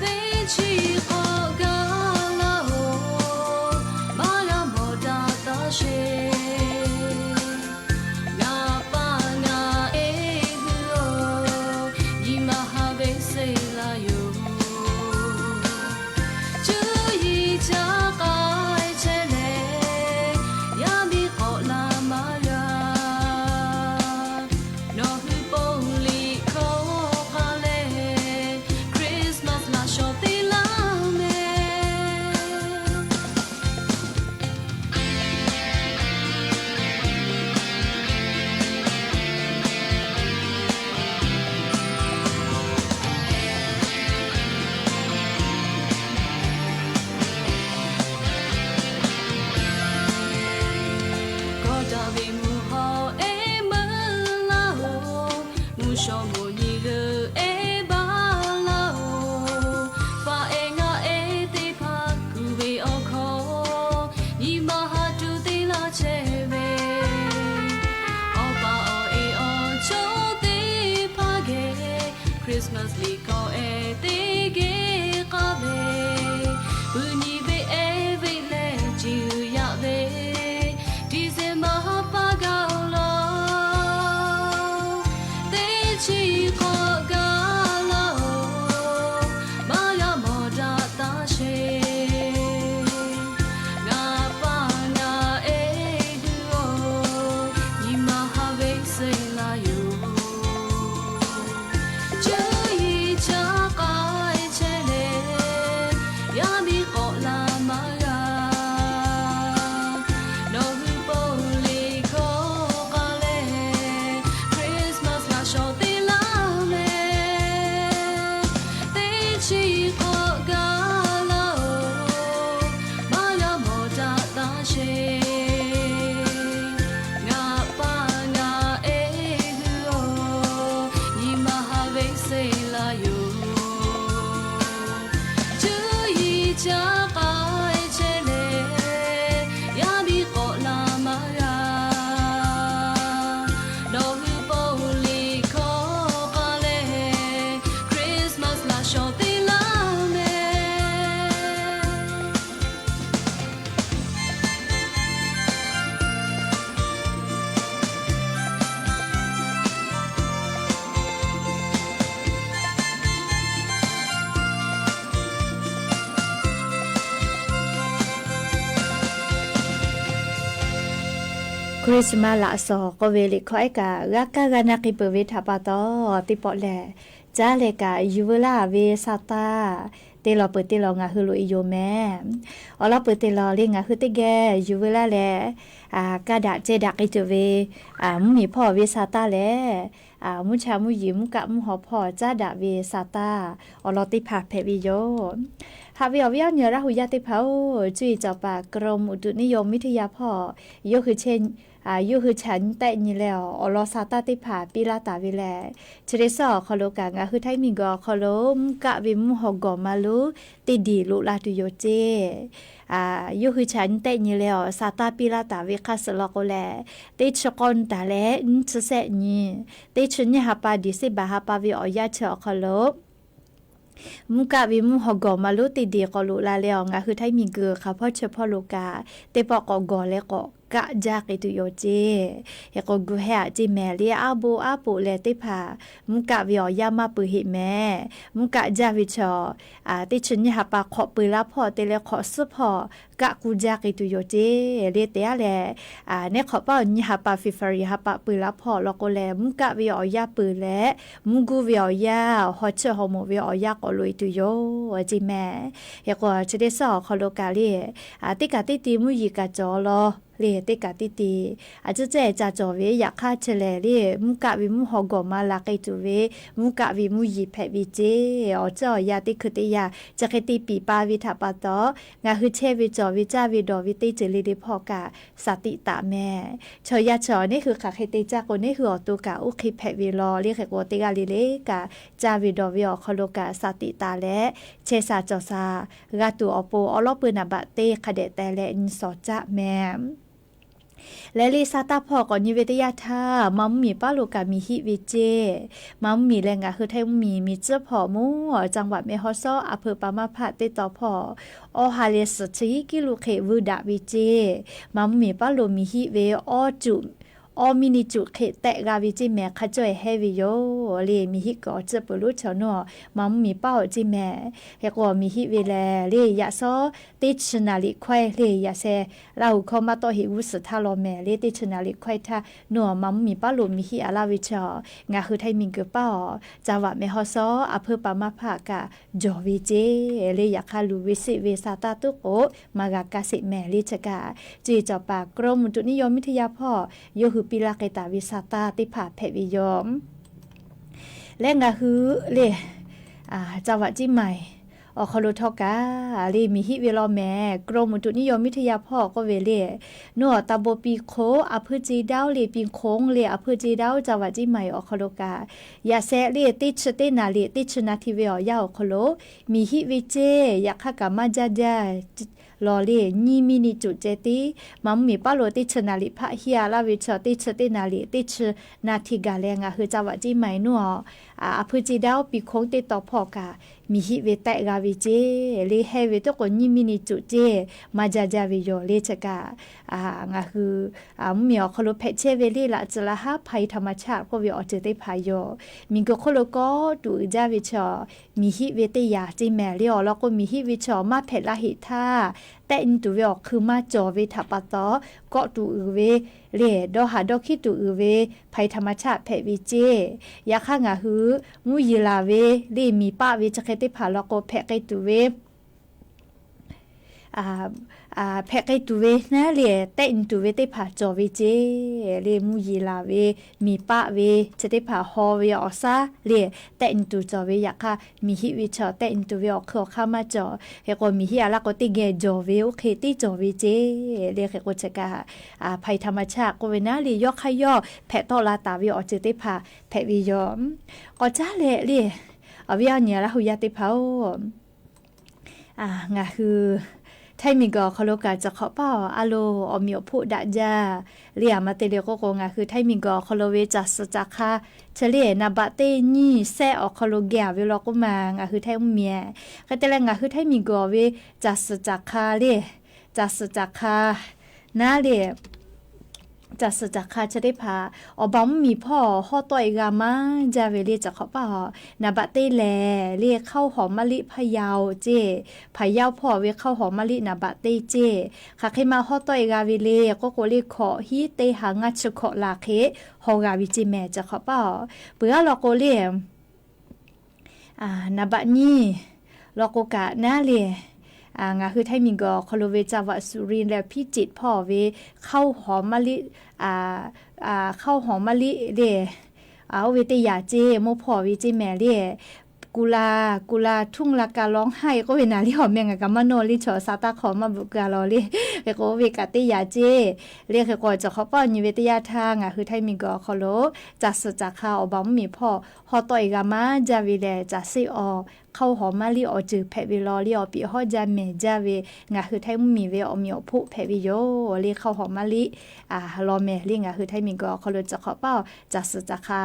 teˇ chi k'awꞈ gaˬ laˇ-oˬ, maˇ g'a mawˬ daꞈ taˇ sheˍ. Ngaˬ paˍ ngaˬ ehˉ hui-oˬ, nyi ma haꞈ ve suh laˇ yoˬ. Cuˇ yiˍ caˇ k'ai chehˇ leh, yaˇ miˇ k'awꞈ la maˇ g'a. Nawˬ hui ponˬ liꞈ hkawˇ k'aˇ leh, Christmas laꞈ shawˍ te laˇ mehˍ. Kawˆ daꞈ ve mvuhˇ hawˬ ehˉ meuˇ laˇ-oˬ, mvuhˇ shawˍ mvuhˇ nyi g'euꞈ ehˉ baˬ laˇ-oˬ, faˍ ehˉ ngaˆ ehˉ teˇ hpaˍ kuˬ ve awˬ hkawˇ, nyi ma haꞈ tuˬ te laˇ chehˇ ve, awˬ pa awˬ e awˬ chawˇ teˇ hpaˍ geh, Christmas liꞈ hkawˇ ehˉ teˇ geh k'aˇ ve, puˬ nyi ve ehˉ ve leh ciˬ uiˍ yaꞈ ve, December ha pa gaˬ-oˬ law, teˇ chi k'awꞈ gaˬ laˇ-oˬ, maˇ g'a mawˬ daꞈ taˇ sheˍ. Ngaˬ paˍ ngaˬ ehˉ hui-oˬ, nyi ma haꞈ ve suh laˇ yoˬ. Cuˇ yiˍ caˇ k'ai chehˇ leh, yaˇ miˇ k'awꞈ la maˇ g'a. Nawˬ hui ponˬ liꞈ hkawˇ k'aˇ leh, Christmas laꞈ shawˍ te laˇ mehˍ. Teˇ chi k'awꞈ gaˬ laˇ-oˬ, maˇ g'a mawˬ daꞈ taˇ sheˍ. Ngaˬ paˍ ngaˬ ehˉ hui-oˬ, nyi ma haꞈ ve suh laˇ yoˬ. Cuˇ yiˍ caˇ k'ai chehˇ leh, yaˇ miˇ k'awꞈ la maˇ g'a. Nawˬ hui ponˬ liꞈ hkawˇ k'aˇ leh, Christmas laꞈ shawˍ te laˇ mehˍ. Christmas laꞈ shawˍ k'oˆ ve liꞈ hkawˇ ehˉ kaꞈ g'a kaˇ g'a na k'ai peuˬ ve htaꞈ pa taw, teˇ pawˆ lehˬ, caˉ leh kaꞈ yuˬ veu laˇ ve sa taˇ te lawˬ peuˬ te lawˬ ngaˬ hui loꞈ e yoˬ mehˍ. Awˬ lawn peuˬ te lawˬ le ngaˬ hui teˇ geh yuˬ veu laˇ leh, kaˇ daꞈ ceh daꞈ k'ai tuˬ ve mvuhˇmiˬ hpawˇ ve sa taˇ leh, mvuhˇ cha mvuhˇ yiˍ mvuhˇ kaˆ mvuhˇ haw hpawˇ caˉ daꞈ ve sa taˇ awˬ lawn teˇ hpaˍ hpehꞈ ve yoˬ. Haꞈ ve awˬ viˉ awˬ nyi Laˇ hu yaˇ teˇ hpaˍ-oˬ, cuˇ yiˍ cawˬ paˍ กรมอุตุนิยมวิทยา hpawˇ yawˇ hui chaꞈ nyi tehˆ nyi leh awˬ lawn sa taˇ teˇ hpaˍ piˇ laˇ taˍ ve lehˬ, chi teˇ suhˉ awˬ hk'aw lo kaꞈ ngaˬ hui Htaiˇ miˬguiˬ awˬ hk'aw lo mvuhˇ kaˆ ve mvuhˇ haw gawˬ maˇ lonˉ teˇ diˬ loꞈ la tuˬ yoˬ ceˇ. Yawˇ hui chaꞈ nyi tehˆ nyi leh awˬ sa taˇ piˇ laˇ taˍ ve hk'aˇ suh law k'o lehˬ, teˇ chi k'awˇ nyi taˍ leh nyiˇ chi sehˆ nyi, teˇ chi nyiˇ ha pa December ha pa ve awˬ yanˇ chi awˬ hk'aw lo mvuhˇ kaˆ ve mvuhˇ haw gawˬ maˇ lonˉ teˇ diˬ k'awꞈ loꞈ la leh awˬ ngaˬ hui Htaiˇ miˬguiˬ hk'aˬ hpawˇ chi hpawˇ lo kaꞈ teˇ pawˆ k'awꞈ gawˬ leh k'awꞈ kaˆ jaˇ k'ai tuˬ yoˬ ceˇ. Hk'e k'o gu hehˉ aꞈ ceˇ mehˍ le, aˉ poꞈ aˉ poꞈ leh teˇ hpaˍ mvuhˇ kaˆ ve awˬ yanˇ maˇ peuˬ heˆ mehˍ. Mvuhˇ kaˆ jaˇ ve chaw teˇ chi nyiˇ ha pa hk'awꞈ peuˬ laˇ hpawˇ te leh hk'awꞈ suhˉ hpawˇ kaˆ ku jaˇ k'ai tuˬ yoˬ ceˇ. Le te aˉ leh, neˉ hk'awꞈ paˉ awˬ nyiˇ ha pa February ha pa peuˬ laˇ hpawˇ law k'o lehˬ, mvuhˇ kaˆ ve awˬ yanˇ peuˬ leh mvuhˇ guˇ ve awˬ yanˇ, haw chiˇ haw moˍ ve awˬ yanˇ k'awꞈ loꞈ e tuˬ yoˬ ceˇ mehˍ. Hk'e k'o chi teˇ suhˉ awˬ hk'aw lo kaꞈ le, teˇ kaꞈ teˇ ti mvuhˇ yiˍ kaꞈ cawˬ law le teˇ kaꞈ teˇ te, a ciˉ cehˇ ca cawˬ ve yaꞈ hk'aˇ chi lehˬ le, mvuhˇ kaˆ ve mvuhˇ haw gawˬ ma la k'ai tuˬ ve, mvuhˇ kaˆ ve mvuhˇ yeˬ hpehꞈ ve ceˇ. Awˬ ceuˬ awˬ yanˇ teˇ hkui teˇ yanˇ chi hk'e te piˍ pa ve htaꞈ pa taw, ngaˬ hui chehˇ ve cawˬ ve caˇ ve dawˬ ve teˇ ceuˬ le le hpawˇ kaꞈ shaˍ tiꞈ taˍ mehˍ. Chaw yaˇ chi awˬ neˉ hui hk'aˬ hk'e te caˇ k'o, neˉ hui awˬ to kaꞈ oˇ hk'e hpehꞈ ve law le. Hk'e k'o, teˇ g'aˇ le le kaꞈ caˇ ve dawˬ ve awˬ hk'aw lo kaꞈ shaˍ tiꞈ taˍ leh, chehˇ sha cawˬ sha g'a tuˬ awˬ pon awˉ lawˉ peuˇ naˍ baꞈ teˇ hk'a dehꞈ teh leh nyi shawˍ caˆ mehˍ. Leh le sa taˇ hpawˇ k'awꞈ nyi ve teˇ yanˇ htaˇ, Maˍ mvuhˇ miˬ paˉ lo kaꞈ miˬ hiˆ ve ceˇ. Maˍ mvuhˇ miˬ leh ngaˬ hui Htaiˇ mvuhˇ miˬ miˬ tcuhˉ hpawˇ mvuhˇ จังหวัดแม่ฮ่องสอน อำเภอปางมะผา teˇ tawn hpawˇ, awˬ ha leh suhˍ chi hiˉ kiˉ lo hk'e vuiˇ daꞈ ve ceˇ. Maˍ mvuhˇ miˬ paˉ lo miˬ hiˆ ve awˇ cuꞈ, awˇ miˇ ni cuꞈ hk'e tehˆ g'a ve ceˇ mehˍ. Hk'a cawˇ-e hehˇ ve yoˬ le. Miˬ hiˆ kuiˬ awˬ ceuˬ peuˬ lonˉ chaw nawˬ Maˍ mvuhˇ miˬ paˉ awˬ ceˇ mehˍ. Hk'e k'o, miˬ hiˆ ve lehˬ le, yaꞈ shawˉ teˇ chi naˍ riˍ hkawehˇ le, yaꞈ sheh Laˇ huˍ hkawˇ maˇ tawˆ heꞈ g'uˇ suhˍ htaˇ law mehˍ le. Teˇ chi naˍ riˍ hkawehˇ htaˇ nawˬ Maˍ mvuhˇ miˬ paˉ lo miˬ hiˆ a laˇ ve chaw, ngaˬ hui Htaiˇ miˬ guiˬ paˉ awˬ จังหวัดแม่ฮ่องสอน อำเภอปางมะผา kaꞈ jawˬ ve ceˇ le. Yaꞈ hk'aˇ luˬ ve seˆ ve sa taˇ tuˉ k'o, maˇ g'a kaˇ sheˍ mehˍ le. Chi kaꞈ ceˇ cawˬ paˍ กรมอุตุนิยมวิทยา hpawˇ yawˇ hui piˇ laˇ k'ai taˍ ve sa taˇ teˇ hpaˍ hpehꞈ ve yoˬ. Leh ngaˬ hui le, จังหวัดเชียงใหม่ awˬ hk'aw lo htawˇ kaꞈ le miˬ hiˆ ve law mehˍ. กรมอุตุนิยมวิทยา hpawˇ k'oˆ ve le, nawˬ awˬ ตำบลปิงโค้ง อำเภอเชียงดาว le, ปิงโค้ง le, อำเภอเชียงดาว จังหวัดเชียงใหม่ awˬ hk'aw lo kaꞈ, yaꞈ sheh le teˇ chi teˇ naˍ riˍ teˇ chi naˍ tiꞈ ve awˬ yanˇ awˬ hk'aw lo miˬ hiˆ ve ceˇ. Yaꞈ hk'aˇ kaꞈ maˇ jaˇ jaˇ law le, nyiˇ miˇ ni cuꞈ ceh tiˉ. Maˍ mvuhˇ miˬ paˉ lo teˇ chi naˍ riˍ hpaˆ hiˆ a laˇ ve chaw, teˇ chi teˇ naˍ riˍ teˇ chi naˍ tiꞈ gaˬ leh ngaˬ hui จังหวัดเชียงใหม่ nawˬ awˬ อำเภอเชียงดาว ปิงโค้ง teˇ tawn hpawˇ kaꞈ miˬ hiˆ ve tehˆ g'a ve ceˇ le. Hehˇ ve tuˉ k'o, nyiˇ miˇ ni cuꞈ ceˇ maˇ jaˇ jaˇ ve yoˬ le. Chi kaꞈ ngaˬ hui mvuhˇ miˬ awˬ hk'aw lo hpehꞈ chehˇ ve le, laꞈ tcuh laꞈ haˉ ภัยธรรมชาติ k'oˆ ve awˬ ceuˬ teˇ hpaˍ yoˬ. Miˬ guiˬ hk'oˆ lo kawˆ tuˬ uiˍ jaˇ ve chaw, miˬ hiˆ ve teˇ yanˇ ceˇ mehˍ le. Awˬ lawn k'o, miˬ hiˆ ve chaw maˇ hpehꞈ la heˆ htaˇ, tehˆ nyi tuˬ ve awˬ hk'eun maˇ cawˬ ve htaꞈ pa taw, kawˆ tuˬ uiˍ ve le, dawˇ haˍ dawˇ hkiˉ tuˬ uiˍ ve ภัยธรรมชาติ hpehꞈ ve ceˇ. Yaꞈ hk'aˇ ngaˬ hui mvuhˇ yeˬ laˬ ve le, miˬ paˆ ve chi hk'e teˇ hpaˍ law k'o, hpehꞈ k'ai tuˬ ve hpehꞈ k'ai tuˬ ve naˉ le, tehˆ nyi tuˬ ve teˇ hpaˍ cawˬ ve ceˇ le. Mvuhˇ yeˬ laˬ ve, miˬ paˆ ve chi teˇ hpaˍ haw ve awˬ shaˉ le, tehˆ nyi tuˬ cawˬ ve. Yaꞈ hk'aˇ miˬ hiˆ ve chaw tehˆ nyi tuˬ ve awˬ hk'eun awˬ hk'aˇ maˇ cawˬ. Hk'e k'o, miˬ hiˆ a laˇ k'o, teˇ geh jawˬ ve oˇ hk'e teˇ cawˬ ve ceˇ le. Hk'e k'o, chi kaꞈ ภัยธรรมชาติ k'oˆ ve naˉ le, yawˇ hk'aˇ yawˇ hpehꞈ tawˆ la taˍ ve awˬ ceuˬ teˇ hpaˍ hpehꞈ ve yoˬ. K'awꞈ caˉ leh le, awˬ viˉ awˬ nyi Laˇ huˍ yaˇ teˇ hpaˍ-oˬ, ngaˬ hui Htaiˇ miˬ guiˬ awˬ hk'aw lo kaꞈ cawˬ hk'awꞈ paˇ-oˬ, a lo awˬ meꞈ awˬ hpoˆ daꞈ jaˇ le. Aˬ ma te le k'oˆ k'o, ngaˬ hui Htaiˇ miˬ guiˬ awˬ hk'aw lo ve caˬ suhˍ caˬ hk'a chi le, naˍ baꞈ teˇ nyiˇ sehˆ awˬ hk'aw lo geh a ve law k'oˆ ma, ngaˬ hui Htaiˇ mvuhˇ miˬ-e. Hk'e te leh, ngaˬ hui Htaiˇ miˬ guiˬ awˬ ve caˬ suhˍ caˬ hk'a le, caˬ suhˍ caˬ hk'a naˉ le, caˬ suhˍ caˬ hk'a chi teˇ hpaˍ awˬ baˬ mvuhˇ miˬ hpawˇ hawˉ tawˆ-e g'a maˇ jaˇ ve le. Cawˬ hk'awꞈ paˇ-oˬ, naˍ baꞈ teˇ lehˬ le, ข้าวหอมมะลิ พะเยา ceˇ, พะเยา hpawˇ ve ข้าวหอมมะลิ naˍ baꞈ teˇ ceˇ. Hk'aˬ hk'e ma hawˉ tawˆ-e g'a ve le k'oˆ k'o le, hkawꞈ hiˉ teˇ ha ngaˇ chi hkawꞈ laˬ hk'e haw g'a ve ceˇ mehˍ. Cawˬ hk'awꞈ paˇ-oˬ, peuˬ-aˉ law k'o le, naˍ baꞈ nyiˇ law k'o kaꞈ naˉ le, ngaˬ hui Htaiˇ miˬ guiˬ awˬ hk'aw lo ve จังหวัดสุรินทร์ leh พิจิตร hpawˇ ve ข้าวหอมมะลิ ข้าวหอมมะลิ le, oˇ ve teˇ yanˇ ceˇ, mawˇ hpawˇ ve ceˇ mehˍ le. กุหลาบ กุหลาบ ทุ่งลาการ้องไห้ k'oˆ ve naˍ le, awˬ meh ngaˬ kaꞈ maˇ nawˇ le, chaw sa taˇ hk'awꞈ maˇ bvuhꞈ keu-a law le. Hk'e k'o, oˇ ve kaꞈ teˇ yanˇ ceˇ le. Hk'e k'o, cawˬ hk'awꞈ paˇ-oˬ, nyi ve teˇ yanˇ htaˇ ngaˬ hui Htaiˇ miˬ guiˬ awˬ hk'aw lo caˬ suhˍ caˬ hk'a awˬ baˬ mvuhˇ miˬ hpawˇ hawˉ tawˆ-e g'a maˇ jaˇ ve lehˬ, caˬ seˆ awˬ ข้าวหอมมะลิ awˬ ceuˬ hpehꞈ ve law le, awˬ piˍ hawˉ jaˇ mehˍ jaˇ ve ngaˬ hui Htaiˇ mvuhˇ miˬ ve awˬ meꞈ awˬ hpoˆ hpehꞈ ve yoˬ le. ข้าวหอมมะลิ law mehˍ le, ngaˬ hui Htaiˇ miˬ guiˬ awˬ hk'aw lo cawˬ hk'awꞈ paˇ-oˬ, caˬ suhˍ caˬ hk'a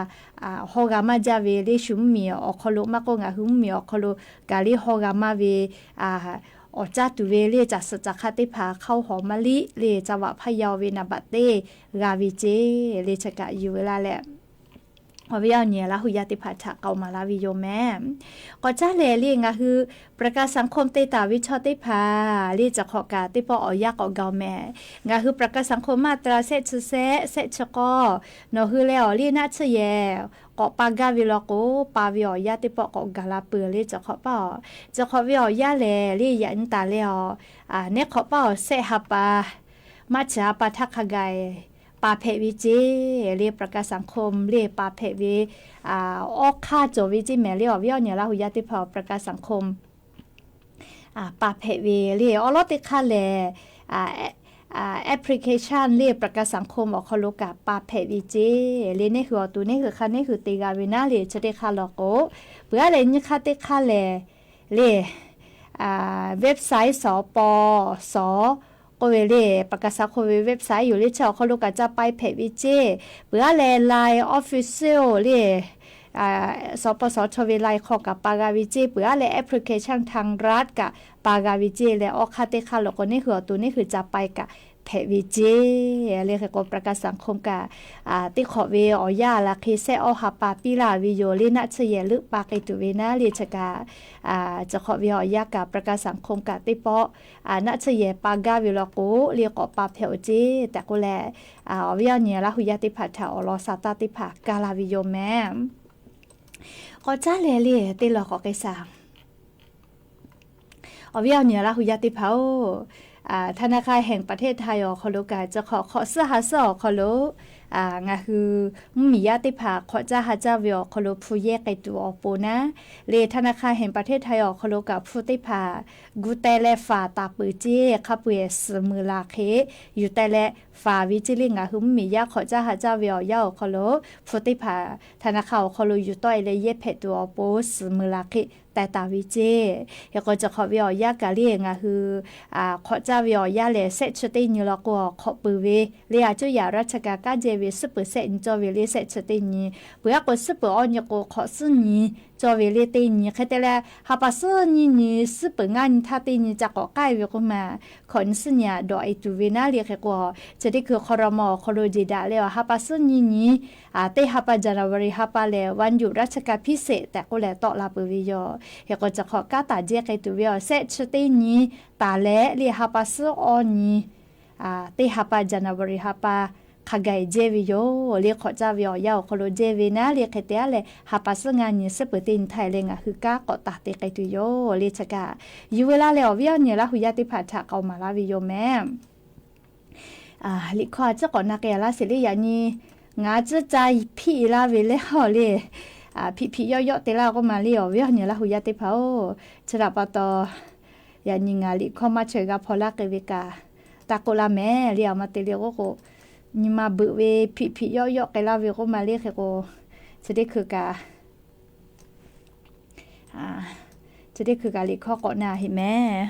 hawˉ g'a maˇ jaˇ ve le. Shu mvuhˇ miˬ awˬ hk'aw lo maˇ k'oˆ, ngaˬ hui mvuhˇ miˬ awˬ hk'aw lo kaꞈ le hawˉ g'a maˇ ve awˬ caˇ tuˬ ve le, caˬ suhˍ caˬ hk'a teˇ hpaˍ ข้าวหอมมะลิ le, จังหวัดพะเยา ve naˍ baꞈ teˇ g'a ve ceˇ le. Chi kaꞈ yuˬ ve laˇ leh, awˬ viˉ awˬ nyi Laˇ huˍ yaˇ teˇ hpaˍ htaꞈ k'aoˍ maˍ laˇ ve yoˬ mehˍ. K'awꞈ caˉ leh le, ngaˬ hui ประกันสังคม te taˍ ve chaw teˇ hpaˍ le, cawˬ hk'awꞈ kaꞈ teˇ pawˆ awˬ yanˇ k'awꞈ gaˬ-oˬ mehˍ. Ngaˬ hui ประกันสังคม มาตรา shehˆ chi shehˆ, shehˆ chi k'awˇ, nawˬ hui leh awˬ liˇ naˆ tsuhˇ yehˬ k'awꞈ pa gaˇ ve law k'o, pa ve awˬ yanˇ teˇ pawˆ k'awꞈ gaˬ la peuˬ le. Cawˬ hk'awꞈ paˇ-oˬ, cawˬ hk'awꞈ ve awˬ yanˇ lehˬ le, yaꞈ nyi taˍ leh-oˬ, neˉ hk'awꞈ paˇ-oˬ, shehˆ ha pa maˇ chi ha pa htaˇ hk'a gaˬ pa hpehꞈ ve ceˇ le, ประกันสังคม le pa hpehꞈ ve, awˇ hk'aˇ cawˬ ve ceˇ mehˍ le. Awˬ viˉ awˬ nyi Laˇ hu yaˇ teˇ hpaˍ ประกันสังคม pa hpehꞈ ve le. Awˉ lawˉ teˇ hk'aˇ lehˬ, application le ประกันสังคม awˬ hk'aw lo kaꞈ pa hpehꞈ ve ceˇ le. Neˇ hui awˬ to neˇ hui hk'a neˇ hui te g'a ve naˉ le. Chi teˇ hk'aˇ law k'o, peuˬ aˉ lehˬ nyi hk'aˇ teˇ hk'aˇ lehˬ le, website สปส k'oˆ ve le, ประกันสังคม ve website yoˬ le. Chi awˬ hk'aw lo kaꞈ ca pai hpehꞈ ve ceˇ. Peuˬ aˉ leh Line Official le, สปส chaw ve Line hk'aw kaꞈ pa g'a ve ceˇ. Peuˬ aˉ leh application ทางรัฐ kaꞈ pa g'a ve ceˇ leh, awˇ hk'aˇ teˇ hk'aˇ law k'o neˇ hui awˬ to neˇ hui ca pai kaꞈ hpehꞈ ve ceˇ le. Hk'e k'o ประกันสังคม kaꞈ teˇ hk'awꞈ ve awˬ yanˇ la hk'e shehˆ awˇ ha pa piˇ laˇ ve yoˬ le. Naˆ tsuhˇ yehˬ leuˆ pa k'ai tuˬ ve naˉ le. Chi kaꞈ, chi hk'awꞈ ve awˬ yanˇ kaꞈ ประกันสังคม kaꞈ teˇ pawˆ naˆ tsuhˇ yehˬ pa gaˇ ve law k'o le, k'awꞈ pa hpehꞈ-oˬ ceˇ tehꞈ k'oˆ leh, awˬ viˉ awˬ nyi Laˇ hu yaˇ teˇ hpaˍ htaꞈ awˬ lawn sa taˇ teˇ hpaˍ kaˇ laˇ ve yoˬ mehˍ. K'awꞈ caˇ leh le teˇ law k'awꞈ k'ai shaˍ. Awˬ viˉ awˬ nyi Laˇ hu yaˇ teˇ hpaˍ-oˬ, ธนาคารแห่งประเทศไทย awˬ hk'aw lo kaꞈ chi hk'awꞈ hk'awꞈ suhˉ ha suhˉ awˬ hk'aw lo ngaˬ hui mvuhˇmiˬ yaˇ teˇ hpaˍ hk'awꞈ caˇ ha caˇ ve awˬ hk'aw lo hpu yehˇ k'ai tuˬ awˬ pon naˉ le, ธนาคารแห่งประเทศไทย awˬ hk'aw lo kaꞈ hpu teˇ hpaˍ gu teh leh faˍ taˍ peuˬ ceˇ. Hk'a peu-eˬ suhˍ meuˍ laˬ hk'e yuˬ teh leh faˍ ve ceˇ le. Ngaˬ hui mvuhˇmiˬ yaˇ hk'awꞈ caˇ ha caˇ ve awˬ yanˇ awˬ hk'aw lo hpu teˇ hpaˍ ธนาคาร awˬ hk'aw lo yuˬ tawˆ-e leh yehˇ hpehꞈ tuˬ awˬ pon suhˍ meuˍ laˬ hk'e teh taˍ ve ceˇ. Hk'e k'o chi hk'awꞈ ve awˬ yanˇ kaꞈ le ngaˬ hui hk'awꞈ caˇ ve awˬ yanˇ lehˬ, shehˆ chi teˇ nyi law k'o hk'awꞈ peuˬ ve le. A cuˇ yaꞈ ราชการ kaˉ jehˇ ve suhˉ peuˬ shehˆ nyi cawˇ ve le, shehˆ chi teˇ nyi. Peuˬ aˉ k'o suhˉ peuˬ awˇ nyi k'o hk'awꞈ suhˉ nyi cawˇ ve le, teˇ nyi. Hk'e te leh ha pa suhˉ nyi nyi, suhˉ peuˬ ngaˇ nyi htaˇ teˇ nyi ca k'awꞈ k'aiˇ ve k'oˆ ma, hk'awꞈ nyi suhˉ nyi aꞈ dawꞈ-e tuˬ ve naˉ le. Hk'e k'o chi teˇ hkui ครม. awˬ hk'aw lo jeˬ daꞈ leh, ha pa suhˉ nyi nyi teˇ ha pa January ha pa lehˬ วันหยุดราชการพิเศษ tehꞈ k'oˆ leh tawˆ la peuˬ ve yoˬ. Hk'e k'o chi hk'awꞈ kanˉ taˍ jehˇ k'ai tuˬ ve awˬ shehˆ chi teˇ nyi taˍ leh le, ha pa suhˉ awˇ nyi teˇ ha pa January ha pa hk'a gaˬ jehˇ ve yoˬ le. Hk'awꞈ caˇ ve awˬ yanˇ awˬ hk'aw lo jehˇ ve naˉ le. Hk'e te aˉ leh ha pa suhˉ ngaˇ nyi suhˉ peuˬ teˇ nyi htaˇ le ngaˬ hui kanˉ k'awꞈ taˍ te k'ai tuˬ yoˬ le. Chi kaꞈ yuˬ ve laˇ leh awˬ viˉ awˬ nyi Laˇ hu yaˇ teˇ hpaˍ htaꞈ k'aoˍ maˍ laˇ ve yoˬ mehˍ. Liꞈ hkawˇ a ciˉ k'awꞈ na k'ai a laˇ sheˍ le. Yaꞈ nyi ngaˬ ciˉ ca hpiˆ laˇ ve leh hawˇ le, hpiˆ hpiˆ yawˆ yawˆ te laˇ k'oˆ ma le. Awˬ viˉ awˬ nyi Laˇ hu yaˇ teˇ hpaˍ-oˬ, chi htaꞈ pa taw yaꞈ nyi ngaˬ liꞈ hkawˇ maˇ chaweh g'a hpaw laˇ k'ai ve kaꞈ taˇ k'oˆ laˇ mehˍ le. A ma te le k'oˆ k'o, nyi ma beuꞈ ve hpiˆ hpiˆ yawˆ yawˆ k'ai laˇ ve k'oˆ ma le. Hk'e k'o chi teˇ hkui kaꞈ chi teˇ hkui kaꞈ liꞈ hkawˇ k'awꞈ na heˆ mehˍ.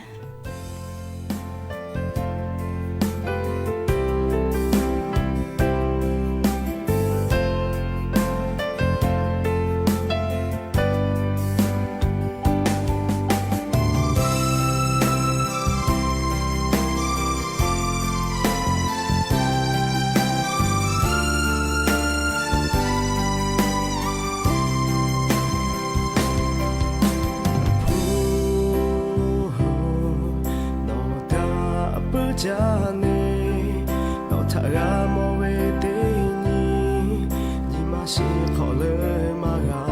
Nawˬ htaꞈ puiˉ jaˇ neˇ, nawˬ htaꞈ g'a mawˬ ve teˇ nyi, nyi ma shiˍ hk'awꞈ leuˉ maˇ g'a.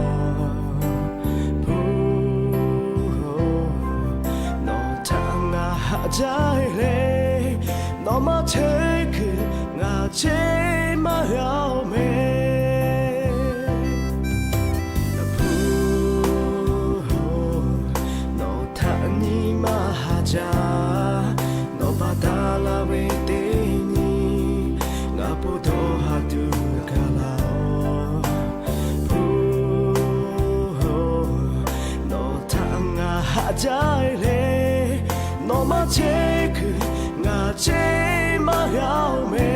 Hpu, nawˬ htaꞈ ngaˬ haꞈ jaˇ le, nawˬ maˇ chehˇ kuiˬ ngaˬ cheˇ maˇ g'a-oˬ mehˍ. Hpu, nawˬ htaꞈ nyi ma haꞈ jaˇ, nawˬ pa taˇ laˇ ve teˇ nyi, ngaˬ po dawˇ ha tuˬ gaˬ laˇ-oˬ. Hpu, nawˬ htaꞈ ngaˬ haꞈ jaˇ le, nawˬ maˇ chehˇ kuiˬ ngaˬ cheˇ maˇ g'a-oˬ mehˍ.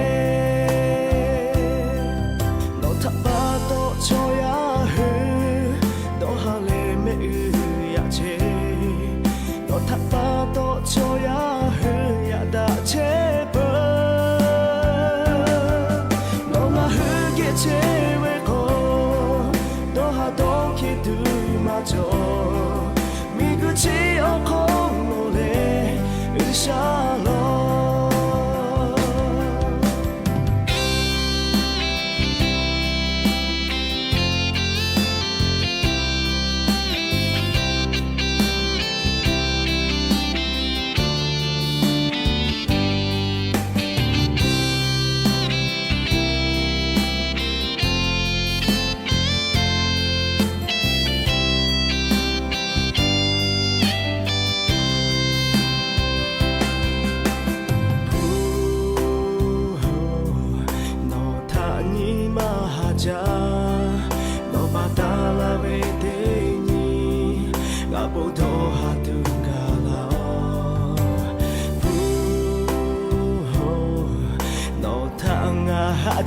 Nawˬ htaꞈ pa taw chaw yaˇ hui dawˇ ha leh mehˆ g'uiˬ yaꞈ chehˇ. Nawˬ htaꞈ pa taw chaw yaˇ hui yaꞈ daꞈ chehˇ peuˬ. Nawˬ ngaˬ hui geh chehˇ ve k'o, dawˇ ha dawˇ hkiˇ tuˬ maˇ cawˬ. Miˬ guiˬ chi awˬ hk'aw lo leh G'uiˬsha lawˬ.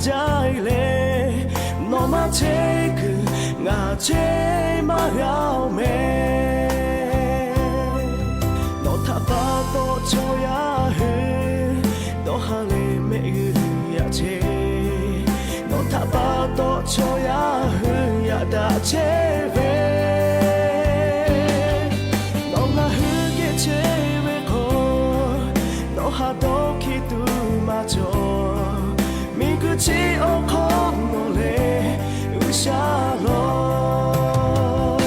jaˇ le. Nawˬ maˇ chehˇ kuiˬ ngaˬ chehˇ maˇ g'a-oˬ meh. Nawˬ htaꞈ pa taw chaw yaˇ hui dawˇ ha leh mehˆ g'uˇ yaꞈ chehˇ. Nawˬ htaꞈ pa taw chaw yaˇ hui yaꞈ daꞈ chehˇ ve, nawˬ ngaˬ hui geh chehˇ ve k'o, nawˬ ha dawˇ hkiˇ tuˬ maˇ cawˬ. Miˬguiˬ chi awˬ hk'aw nawˬ lehˬ G'uiˬsha lawˬ.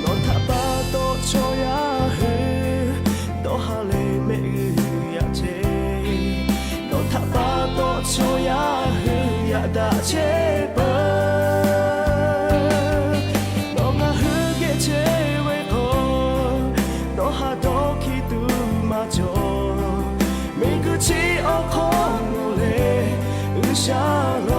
Nawˬ htaꞈ pa taw chaw yaˇ hui dawˇ ha leh mehˆ g'uˇ yaꞈ chehˇ. Nawˬ htaꞈ pa taw chaw yaˇ hui yaꞈ daꞈ chehˇ peuˬ. Nawˬ ngaˬ hui geh chehˇ ve k'o, nawˬ ha dawˇ hkiˇ tuˬ maˇ cawˬ. Miˬguiˬ chi awˬ hk'aw nawˬ lehˬ G'uiˬsha lawˬ.